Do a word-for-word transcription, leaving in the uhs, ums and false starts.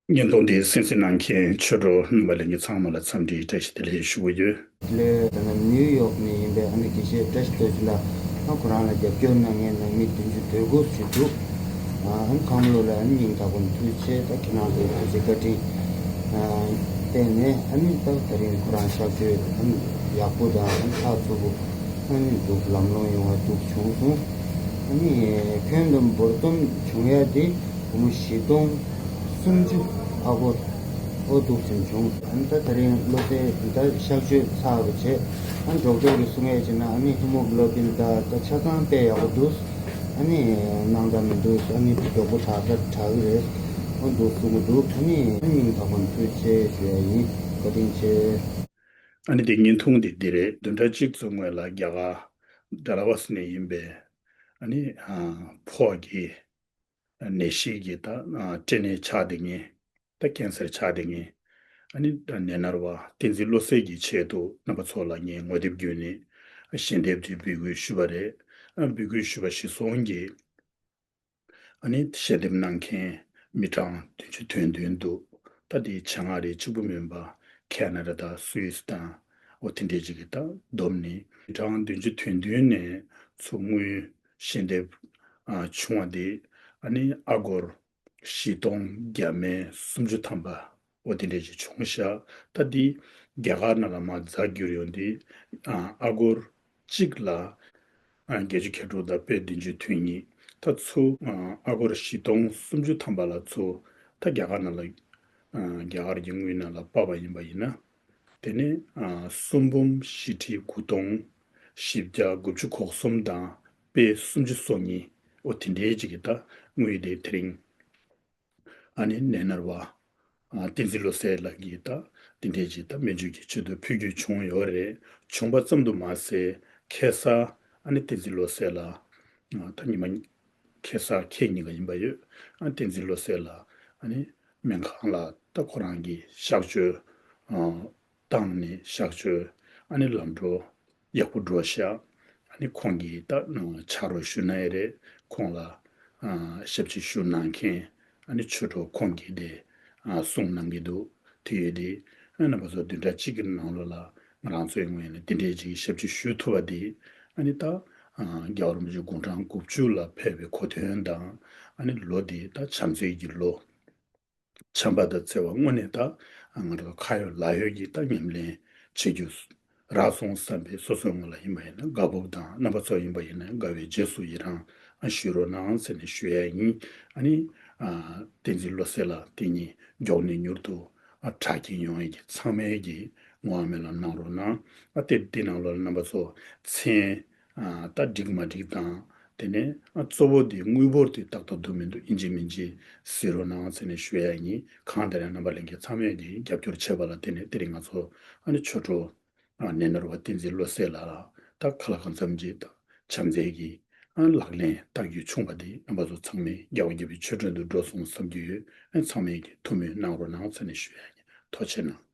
བརྙན་ཐུང་འདི་གསན་གཟིགས་གནང་མཁན་ཆོས་གྲོགས་རྣམ་པ་ལྷན་རྒྱས་ཚང་མ་ལ་འཚམས་འདྲིའི་བཀྲ་ཤིས་བདེ་ལེགས་ཞུ་གི་ཡོད། ལས་ད་ནང་ནིའུ་ཡོག་ནས་ཡིན་པའི་ཨ་ནི་དགེ་བཤེས་བཀྲ་ཤིས་རྡོ་རྗེ་ལགས། ཨ་ཁོ་རང་ལ་རྒྱབ་སྐྱོར་གནང་མཁན་ནང་མི་བདུན་ཅུ་དོན་དགུ་ཞིག་འདུག་ཨ་ནི་ཁམས་ལོ་ལ་ཨ་ནི་སྙིང་ཐག་པ་ནས་ཐུགས་རྗེ་ཆེ། ད་ཁྱེད་རང་ཚོའི་ཐུགས་རྗེ་བཀའ་དྲིན་བརྟེན་ནས་ཨ་ནི་ད་ད་རིང་ཁོ་རང་གཤགས་བཅོས་ཨ་ནི་ཡག་པོ་དང་ཨ་ནི་ཚགས་ཚུད་པོ་ཨ་ནི་འདུག་ལམ་ལྷོང་ཡོང་བ་འདུག་བྱུང་སོང་། ཨ་ནི་ཁྱོན་བསྡོམས་འབུར་འདོམས་བྱུང་ཡ་དེ་སྒོར་མོ་བཞི་སྟོང་སུམ་ཅུ་ཨ་སྒོར་ཨོ་འདུག་ཟིན་བྱུང་། ཨ་ནི་ད་ད་རིང་བློ་གསལ་འདི་ད་གཤགས་བཅོས་ཚར་བ་བྱས། ཨ་ནི་མགྱོགས་མགྱོགས་ཀྱི་གསུང་ཡས་བྱས་ན་ཨ་ནི་ཐུན་མོང་གི་སློབ་དཔོན་ད་ད་ཆ་ཚང་དཔེ་ཡག་པོ་འདུག་ཨ་ནི་སྣང་དག་མི་འདུག་ཨ་ནི་མགྱོགས་པོ་དྲག་ད་དྲག་གི་རེད། ཨོ་འདུག་གསུང་གི་འདུག་ཨ་ནི་སྙིང་ཐག་པ་ནས་ཐུགས་རྗེ་ཆེ་ཞུ་ཡ་ཡིན། བཀའ་དྲིན་ཆེ། ཨ་ནི་དེ་བརྙན་ཐུང་དེ་འདི་རེད། བདུན་ཕྲག་གཅིག་ཙམ་སྔོན་ལ་རྒྱ་གར་ཌལ་ཧོ་སི་ནས་ཡིན་པའི་ཨ་ནི་ཕོ་གི་ནད་གཞི་གི་ད་སྐྲན་ནད་ཆགས་བསྡད་མཁན། ད་ཀན་སར་ཆགས་བསྡད་མཁན། ཨ་ནི་ད་ནད་མནར་བ་བསྟན་འཛིན་བློ་གསལ་གྱི་ཆེད་དུ་རྣམ་པ་ཚོ་ལ་ངས་ངོ་དེབ་བརྒྱུད་ནས་ཞལ་འདེབས་ཅིག་འབོད་སྐུལ་ཞུས་པ་རེད། ཨ་འབོད་སྐུལ་ཞུས་པ་གཞིར་བཟུང་གིས་ཨ་ནི་ཞལ་འདེབས་གནང་མཁན་མི་གྲངས་བདུན་ཅུ་དོན་བདུན་འདུག་ད་དེ་ཆེད་མངགས་རིགས་གཅིག་པུ་མིན་པ་ཁེ་ན་ཌ་དང་སུད་སི་དང་འོ་དེ་འདྲས་ཅིག་གིས་ད་བསྡོམས་ནས་མི་གྲངས་བདུན་ཅུ་དོན་བདུན་ནས་ཚུར་དངུལ་ཞལ་འདེབས་ཨ་བྱུང་བ་དེ་ཨ་ནི་ཨ་སྒོར་བཞི་སྟོང་བརྒྱ་མེད་སུམ་ཅུ་ཐམ་པ་འོ་དེ་འདྲས་ཅིག་བྱུང་ཤག་ད་དེ་རྒྱ་གར་ནང་ལ་མར་ཛ་བསྒྱུར་ཡོང་དུས་ཨ་ཨ་སྒོར་གཅིག་ལ་ཨ་བརྒྱད་ཅུ་གྱ་དྲུག་དང་པད་བདུན་ཅུ་དོན་གཉིས། ད་ཚུར་ཨ་ཨ་སྒོར་བཞི་སྟོང་སུམ་ཅུ་ཐམ་པ་ལ་ཚུར་ད་རྒྱ་གར་ནང་ལ་ཨ་རྒྱ་གར་གྱི་དངུལ་ནང་ལ་སྤར་བ་ཡིན་པ་ཡིན་ན། དེ་ནས་ཨ་གསུམ་འབུམ་བཞི་ཁྲི་དགུ་སྟོང་བཞི་བརྒྱ་དགུ་བཅུ་གོ་གསུམ་དང་པད་སུམ་ཅུ་སོ་གཉིས་འོ་དེ་འདྲའི་ཅིག་གི་ད་དངུལ་དེ་དེ་རིང་ཨ་ནི་ནད་མནར་བ་ཨ་བསྟན་འཛིན་བློ་གསལ་ལགས་ཀྱིས་ད་དེ་འདྲའི་ཅིག་ད་སྨན་བཅོས་ཀྱི་ཆེད་དུ་ཕུལ་རྒྱུ་བྱུང་ཡོད་རེད། བྱུང་པ་ཙམ་དུ་མ་ཟད་ཁ་སང་ཨ་ནི་བསྟན་འཛིན་བློ་གསལ་ལགས་ཨ་ད་ཉི་མ་ཁ་སང་ཁེ་ཉིན་ག་ཡིན་པ་ཡོད། ཨ་བསྟན་འཛིན་བློ་གསལ་ལགས་ཨ་ནི་སྨན་ཁང་ལ་ད་ཁོ་རང་གི་གཤགས་བཅོས་ཨ་བཏང་ནས་གཤགས་བཅོས་ཨ་ནི་ལམ་འགྲོ་ཡག་པོ་འགྲོ་ཤག་ཨ་ནི་ཁོང་གིས་ད་ཕྱག་རོགས་ཞུ་གནང་ཡས་རེད། ཁོང་ལ་ཨ་ཞབས་ཕྱི་ཞུ་གནང་མཁན་ཨ་ནི་ཆོས་གྲོགས་ཁོང་གིས་དེ་ཨ་གསུངས་གནང་གི་འདུག་དེ་ཡོད་དེ་ཨ་རྣམ་པ་ཚོ་བདུན་ཕྲག་གཅིག་གི་ནང་ལོགས་ལ་ང་རང་ཚོའི་ངོས་ནས་དེ་འདྲའི་ཅིག་ཞབས་ཕྱི་ཞུ་ཐུབ་པ་དེ་ཨ་ནི་ད་ཨ་རྒྱལ་བ་རིན་པོ་ཆེ་དགུང་གྲངས་དགུ་བཅུ་ལ་ཕེབས་པའི་གོ་སྟོན་དང་ཨ་ནི་ལོ་འདི་ད་བྱམས་བརྩེ་གི་ལོ། བྱམས་པ་དང་བརྩེ་བ་དངོས་གནས་ད་ང་རང་ཁ་ཡོད་ལག་ཡོད་ཀྱིས་ད་ཉམས་ལེན་བྱེད་རྒྱུ་རག་སོང་བསམ་པའི་སོ་སོའི་ངོས་ལ་ཡིན་པ་ཡིན་ན་དགའ་སྤོབས་དང་རྣམ་པ་ཚོ་ཡིན་པ་ཡིན་ན་དགའ་བའི་རྗེས་སུ་ཡི་རང་ཞུ་རོགས་གནང་ཟེར་ནས་ཞུ་ཡ་ཡིན། ཨ་ནི་བསྟན་འཛིན་བློ་གསལ་ལགས་དེ་ཉིད་མགྱོགས་ནས་མྱུར་དུ་དྲག་སྐྱེད་ཡོང་ཡས་ཀྱི་ཚང་མས་ཀྱི་ངོ་མ་སྨོན་ལམ་གནང་རོགས་གནང་། ཨ་དེ་འདི་ནང་ལོགས་ལ་རྣམ་པ་ཚོ་མཚན། ད་འགྲིག་མ་འགྲིག་དང་། དེ་ནས་ཨ་གཙོ་བོ་དེ་དངུལ་འབོར་དེ་ཏག་ཏག་འདུག་མི་འདུག་ཨིན་ཇི་མིན་ཇི་གཟིགས་རོགས་གནང་ཟེར་ནས་ཞུ་ཡ་ཡིན། གང་ལྟར་ཡང་རྣམ་པ་ལྷན་རྒྱས་ཚང་མས་ཀྱི་རྒྱབ་སྐྱོར་བྱས་པ་ལ་བརྟེན་ནས་དེ་རིང་ང་ཚོ་ཨ་ནི་ཆོས་གྲོགས་ཨ་ནད་མནར་བ་བསྟན་འཛིན་བློ་གསལ་ལགས་ལ་ད་ཁ་ལག་གང་འཚམ་ཅིག་ད་བྱམས་བརྩེ་གི་ཨ་ལག་ལེན་བསྟར་རྒྱུ་བྱུང་བ་དེ་རྣམ་པ་ཚོ་ཚང་མས་རྒྱལ་བ་དགྱེས་པའི་ཆོས་སྒྲོན་དུ་འགྲོ་སོང་བསམ་རྒྱུ་ཡོད། ཨ་ཚང་མས་ཀྱི་ཐུགས་སྨོན་གནང་རོགས་གནང་ཟེར་ནས་ཞུ་ཡ་ཡིན། ཐུགས་རྗེ་གནང་།